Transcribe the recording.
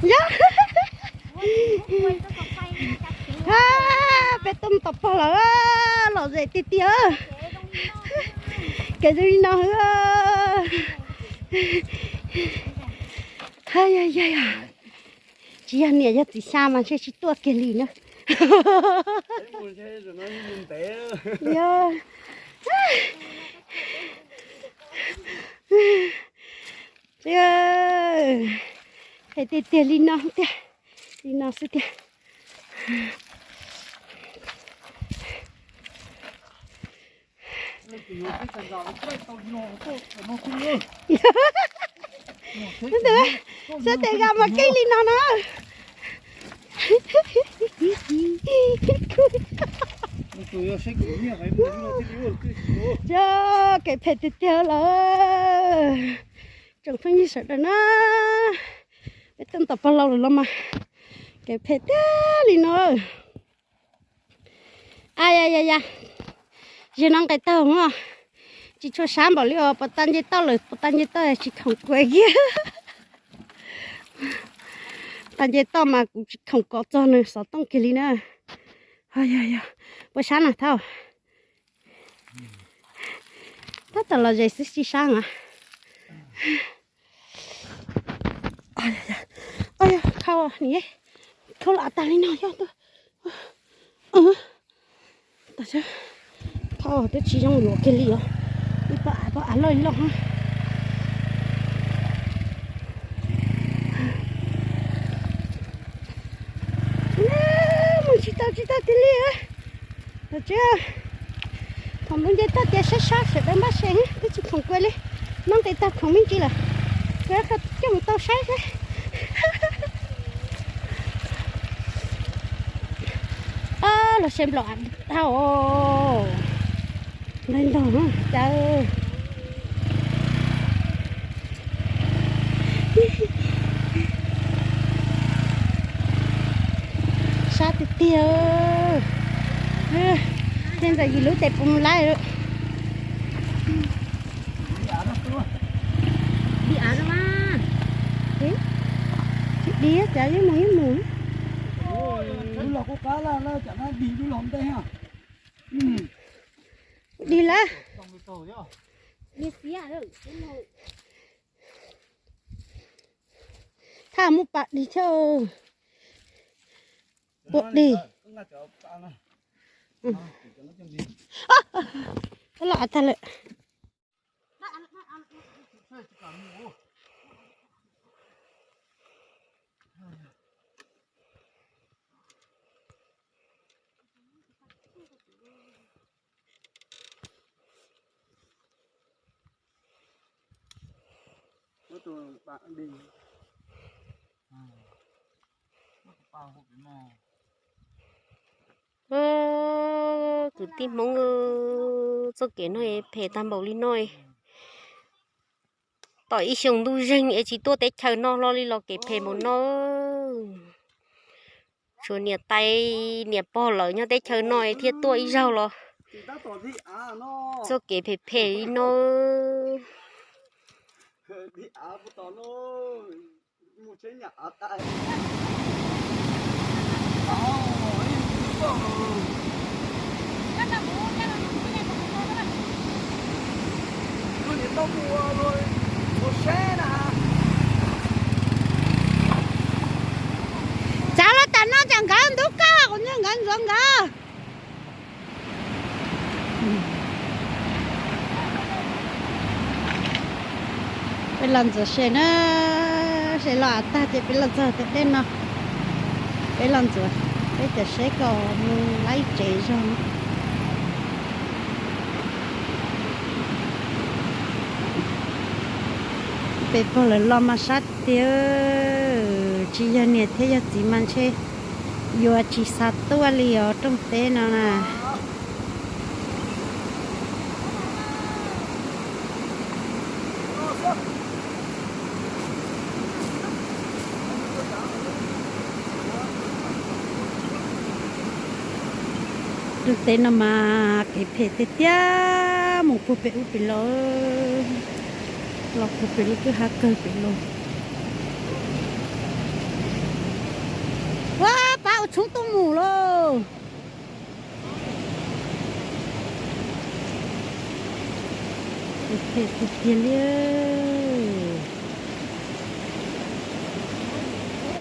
Yog. Ha, peb tuaj mus tom pog lawm, lom zem tiag tiag. Kev zoo li no. Ha, yog, yog, yog. Tsis yog niam yog txiv xya mas ntshe tsis tuaj kiag li na. Yog. Phem tiag tiag li no tiag, li no xwb tiag. Xab tes ga mas keej li no na. Yog kev phem tiag tiag lawm. Tsoom phooj ywg sawv daws na, peb tuaj tom pog laus lawm los mas kev phem tiag li no. A ya ya ya, zaum no nqes tau os, tsis tshua sab npaum li os, puas tau nce toj lawm, puas tau nce toj tsis khoom kuv kiag. Tau nce toj mas kuv tsis khoom kom txog nws xov tooj kiag li na. Yog yog, puas sab na thaub? Tab tom los ze xwb tsis sab na. Yog khau niam, khau los tag li no yog. Khau twb tsis zoo yuav kiag li os. Ib pob av, pob av loj loj. Mus tsis tau tsis tau tiag li. Thaum ntawd nce toj tias saib sab sawv daws npaj se twb tsis khoom kuv li. Nov nqis tag khoom me ntsis lawm, kuv coj mus tau saib saib. Los se nplaum av tau os. Ntog ntog cas. Sab tiag tiag. Tej ntawd yus lub tes puas mus laib. Di av no mas. Tsis di cas yeej mus yeej mus. Dig lawm. Thaj mus pam dig thiab. Ua dig. Los tag lawm. Kwv tij Hmoob, txoj kev no phem tag npaum li no. Tom ib xyoos ntuj zeeg es tsis tuaj teb chaws no hlo li los kev phem npaum no. Tshuav niam tais niam pog lawm nyob teb chaws no thiaj tuaj ib zaug los txoj kev phem phem li no. Txav los tas no tsam nkawd ntub koj, kuv nrog nkawd ntxuav nkawd. Peb los ntxuav se na, se los av tag ces peb los txog tej dej no. Peb los ntxuav, peb cov seb kom mus laib tsev zog. Peb pog lawv los mas sab tiag, tsis yog niam thiab yog txiv mas ntshe yuav tsis xav tuaj li os rooj teb no na. Rooj teb no mas kev phem tiag tiag, mus puag pem ub pem los, los puag pem lub kwj ha kawg pem los. Tshoob tuaj mus lauj. Phem tiag tiag li.